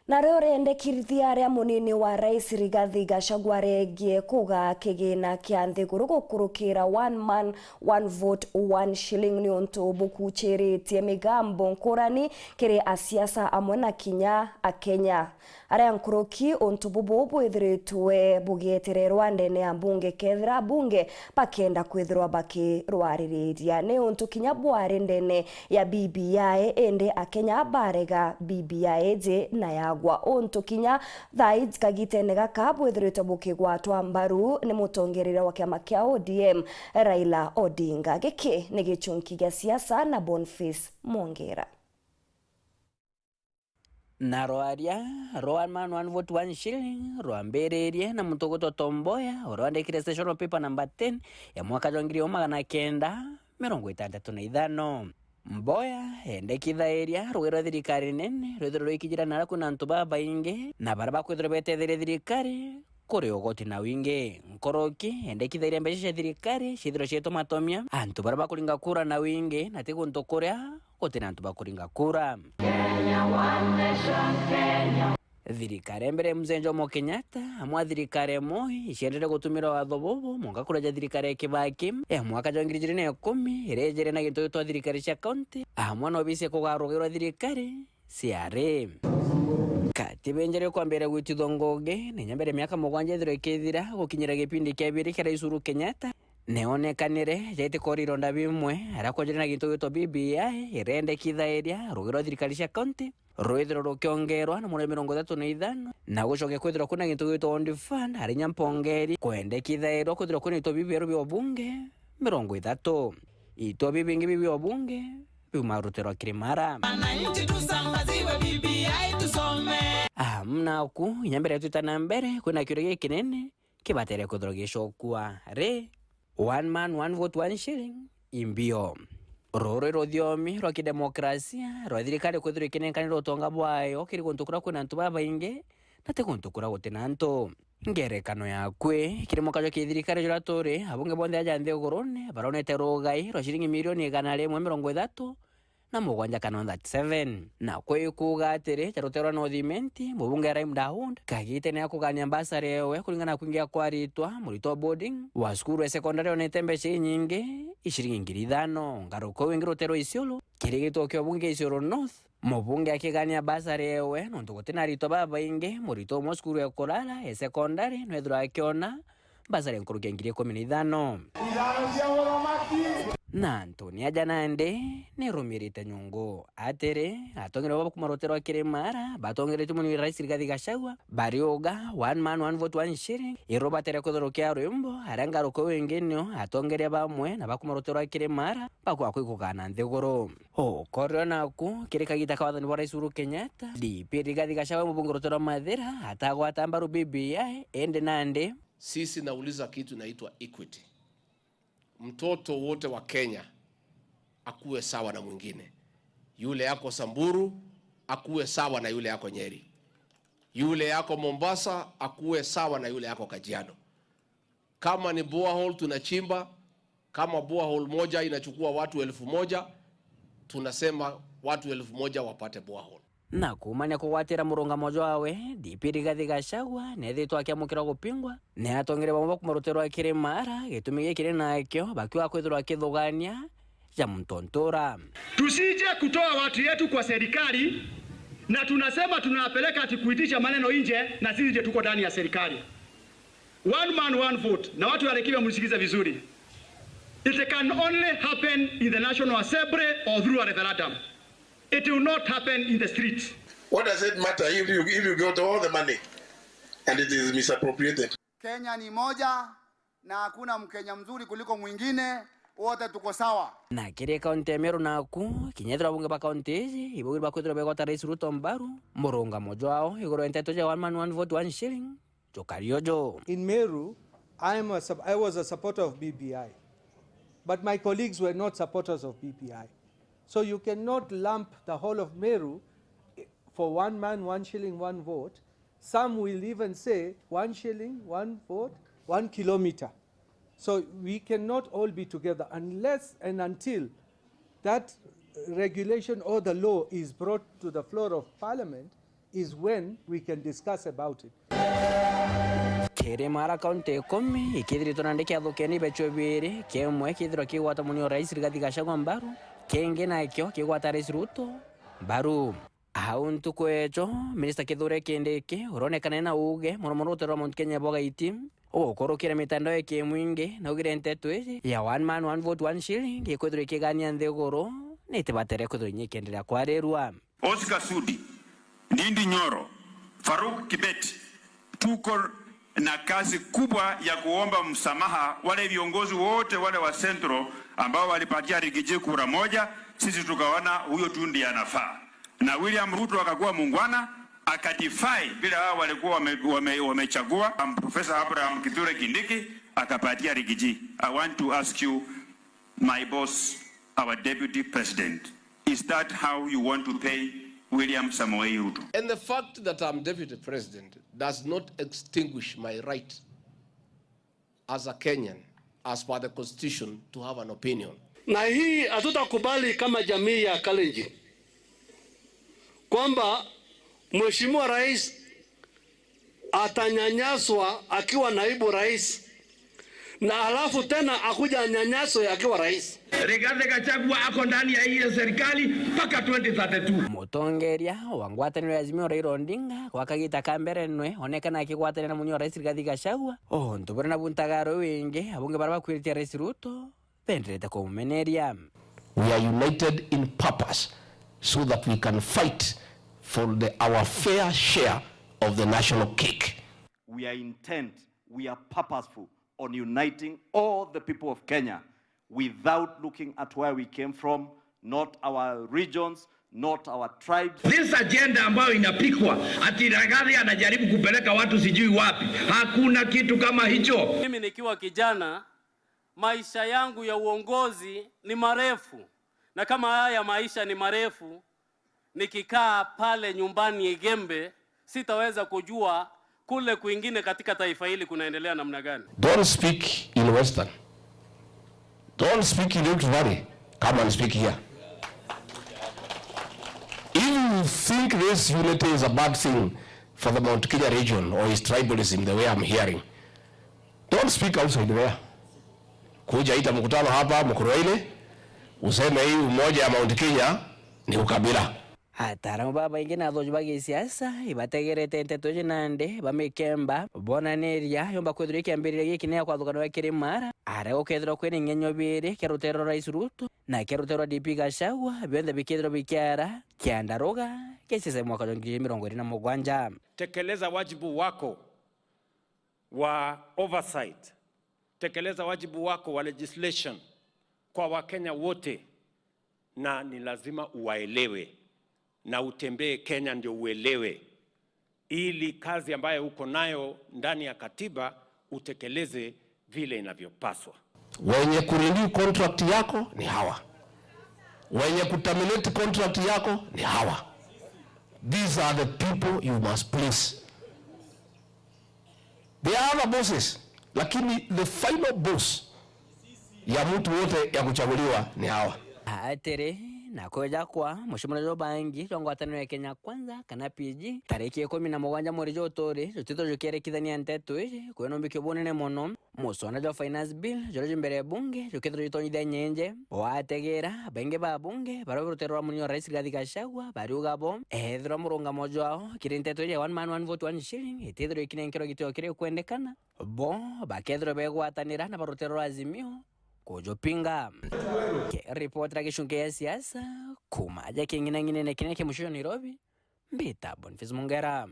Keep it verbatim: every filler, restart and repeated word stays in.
Nario riendekithia ria munini wa rais Rigathi Gachagua riegie kuga kigina kia nthiguru gukurukira one man, one vote, one shilling ni untu bukuchiritie migambo nkurani kiri asiasa amwe na kinya Akenya. Aria nkuruki, untu bubu bwithiritwe bugietererwa ndene ya mbunge kethira abunge bakenda kwithirwa bakirwaririria. Ni untu kinya bwari ndene ya B B I, indi Akenya barega B B I iji na yagwa. Untu kinya thaa iji kagitene gaka bwithiritwe bukigwatwa mbaru ni mutongereria wa kiama kia O D M, Raila Odinga. Giki ni gichunki gia siasa na Boniface Mwongera. Na rwaria rwa one man, one vote, one shilling rwambiririe na muntu ugwitwa Tom Mboya, uria wandikire session paper number ten ya mwaka jwa ngiri imwe magana kenda mirongo itantatu na ithano. Mboya endekithairia rugai rwa thirikari nene rwithirwe rwikijira nara kwina antu babaingi, na baria bakwithirwa betetheria thirikari kuri ugoti na wingi. Nkoroki endekithairia mbeca cia thirikari ciithirwe cietwa matomia, antu baria bakuringa kura na wingi, na ti guntu kuria guti na antu bakuringa kura. Thirikari ya mbere ya Mzee Jomo Kenyatta, amwe a thirikari ya Moi, iciendere gutumira watho bubu mwanka kuria ja thirikari ya Kibaki ya mwaka jwa ngiri ijiri na ikumi, iria ijire na gintu gitwa thirikari cia kaunti, amwe na obisi ya kugaa rugai rwa thirikari, C R A. Katiba injeru ikwambira gwitithua ngugi, na inya mbere ya miaka mugwanja ithirwe ikithira, gukinyira gipindi kia biri kia Rais Uhuru Kenyatta, neonekanire jaiti kori ironda bimwe, aria kwonjire na gintu gitwa B B I, irendekithairia rugai rwa thirikari cia kaunti rwithirwe rukiongerwa na muno mirongo ithatu na ithano, na gucoke kwithirwa kwina gintu gitwa Old Fund, aria inya mpongeri kwendekithairwa kwithirwa kwina itwa bibieru bia ubunge mirongo ithatu. Itwa bibingi bibia ubunge biuma ruterwa kiri mara. Wananchi tusambaziwe B B I tusome. Amna ku, inya mbere ya twita na mbere, kwina kiuria gikinene kibatere kwithirwa gicokua ri, one man, one vote, one shilling, imbio. Ruru i ruthiomi rwa kidemokrasia rwa thirikari kwithirwa ikinenkanira utonga bwayo kiri guntu kuria kwina antu babaingi, na ti guntu kuria guti na antu. Ngerekano ya kwi, kiri mwaka jwa kithirikari juria turi, abunge bonthe aja nthigurune baronete rugai rwa ciringi milioni igana rimwe mirongo ithatu na mugwanja kana thirty-seven. Na kwi kuuga atiri, ja ruteere rwa North Imenti, mubunge Ibrahim Daud, kagitene ga kugania mbasari ewe kuringana na kwingi kwaritwa, murito wa boarding wa cukuru ya sekondari onete mbeca inyingi, iciringi ngiri ithano. Ngaruka wingi ruteere rwa Isiolo, kiri gituo kia ubunge kia Isiolo North, mubunge akigania mbasari ewe, nontu guti na aritwa babaingi, murito umwe wa cukuru ya kurara ya sekondari nwethirwa akiona mbasari nkuruki ya ngiri ikumi na ithano. Na Anthony aja nandi nirumirite nyungu. Atiri, atongere baba kuma ruteere rwa Kirimara, batongeretue muno ni Rais Rigathi Gachagua, bariuga, "One man, one vote, one shilling," irubatere kwithirwa kia rwimbo, aria ngaruka wingi nio atongeria bamwe na bakuma ruteere rwa Kirimara bakwa kwikugana nthiguru. Ukorio naku, kiri kagita ka wathani bwa Rais Uhuru Kenyatta, D P Rigathi Gachagua mubunge ruteere rwa Mathira atagwata mbaru B B I, indi nandi Sisi nauliza kitu inaitwa equity. Mtoto wote wa Kenya akuwe sawa na mwingine. Yule yako Samburu akuwe sawa na yule yako Nyeri. Yule yako Mombasa akuwe sawa na yule yako Kajiado. Kama ni borehole tunachimba, kama borehole moja inachukua watu elfu moja, tunasema watu elfu moja wapate borehole. Na kuumania kugwatira murungamo jwawe, D P Rigathi Gachagua neethitwe akiamukirwa gupingwa ni atongere bamwe ba kuma ruteere rwa Kirimara, gitumi giki ni nakio bakiuga kwithirwa akithugania ja muntu ntura. Tusije kutoa watu yetu kwa serikali, na tunasema tunawapeleka ati kuitisha maneno nje, na sisi ndio tuko ndani ya serikali. One man, one vote. Na watu wa Laikipia mnisikize vizuri. It can only happen in the National Assembly or through a referendum. It will not happen in the street. What does it matter if you, if you got all the money and it is misappropriated? Kenya ni moja na hakuna Mkenya mzuri kuliko mwingine, wote tuko sawa. Na kiri kaunti ya Meru naku, kinya ethirwa abunge ba kaunti iji ibaugire bakwithirwa begwata Rais Ruto mbaru, murungamo jwao iguru ya nteto ja one man, one vote, one shilling jukari uju. In Meru, I am a sup-, I was a supporter of B B I, but my colleagues were not supporters of B B I. So you cannot lump the whole of Meru, eh, for one man, one shilling, one vote. Some will even say one shilling, one vote, one kilometer. So we cannot all be together unless and until that regulation or the law is brought to the floor of parliament. is when we can discuss about it. Kiri Mara kaunti ikumi ikithiritwe nandi kiathukene ibechwe biiri, kimwe kithirwa kigwata munio rais Rigathi Gachagua mbaru, kingi nakio kigwata rais Ruto mbaru. Au ntuku ejo, minista Kithure Kindiki uronekana na uuge mono mono rutero rwa Mount Kenya Bogaiti ugukurukira mitandao ya kimwingi naugire nteto iji ya one man one vote one shilling ikwithirwa ikigania nthiguru nitibatere kwithirwa inya ikienderea kwarirua. Oscar Sudi, Ndindi Nyoro, Farouk Kibet, tuko na kazi kubwa ya kuomba msamaha wale viongozi wote wale wa Central ambao walipatia Rigiji kura moja, sisi tukaona huyo tu ndiye anafaa. Na William Ruto akakuwa muungwana, akadefy vile hao walikuwa wame- wame- wamechagua, um, Professor Abraham Kithure Kindiki akapatia Rigiji. I want to ask you, my boss, our deputy president, is that how you want to pay William Samoei Ruto? And the fact that I'm deputy president does not extinguish my right as a Kenyan, as per the constitution, to have an opinion. Na hii hatutakubali kama jamii ya Kalenjin, kwamba Mheshimiwa Rais atanyanyaswa akiwa naibu rais, na alafu tena akuja anyanyaswe akiwa rais. Rigathi Gachagua ako ndani ya hiyo serikali mpaka twenty thirty-two. Mutongeria wa ngwataniro ya Azimio Raila Odinga gwa kagita ka mbere nwe onekana akigwatanira na munio rais Rigathi Gachagua, untu buria nabu ntagaro wingi abunge baria bakwiritie rais Ruto benderete kumumeneria. We are united in purpose so that we can fight for the, our fair share of the national cake. We are intent, we are purposeful on uniting all the people of Kenya without looking at where we came from, not our regions, not our tribes. This agenda ambayo inapikwa ati Rigathi anajaribu kupeleka watu sijui wapi, hakuna kitu kama hicho. Mimi nikiwa kijana, maisha yangu ya uongozi ni marefu, na kama haya maisha ni marefu, nikikaa pale nyumbani Igembe, sitaweza kujua kule kwingine katika taifa hili kunaendelea namna gani. Don't speak in Western. Don't speak in Rift Valley. Come and speak here. If you think this unity is a bad thing for the Mount Kenya region or is tribalism the way I'm hearing, don't speak outside there. Kuja ita mkutano hapa Mukurweini, useme hii umoja ya Mount Kenya ni ukabila. Ataaramu babaingi na athoji ba gisiasa ibategerete nteto iji nandi bamikemba bonaniria yomba kwithirwa ikiambiriria giki ni ya kwathukanwa kiri Mara, aria gukethirwa kwina ing'enyo biiri kia ruteere rwa Rais Ruto na kia ruteere rwa D P Gachagua, bionthe bikethirwa bikiara kiandaruga kia siasa ya mwaka jwa ngiri mirongo iri na mugwanja. Tekeleza wajibu wako wa oversight, tekeleza wajibu wako wa legislation kwa Wakenya wote, na ni lazima uwaelewe na utembee Kenya ndio uelewe, ili kazi ambayo uko nayo ndani ya katiba utekeleze vile inavyopaswa. Wenye kurenew contract yako ni hawa, wenye kuterminate contract yako ni hawa. These are the people you must please. There are other bosses, lakini the final boss ya mtu wote ya kuchaguliwa ni hawa. Atiri, na kweja kwa mucemanio jwa bangi jwa ngwataniro ya Kenya Kwanza kana P G, tariki ikumi na mugwanja mweri jwa uturi, jutito jukierikithania nteto iji kwina umbikio bunene mono. Muswada jwa Finance Bill juria jwi mbere ya bunge jukethirwa jutonyithia nyenje. Wategera, baingi ba bunge baria bi ruteere rwa munini wa rais Rigathi Gachagua bariuga bo ethirwa murungamo jwao kiri nteto iji ya one man one vote one shilling itithirwa ikinenkerwa gitio kiria ikwendekana, bo bakethirwa begwatanira na ba ruteere rwa Azimio kujupinga. Kiripotera gicunki gia siasa kuma aja king'inang'inene kinene kia mucio Nairobi, mbita Boniface Mungera.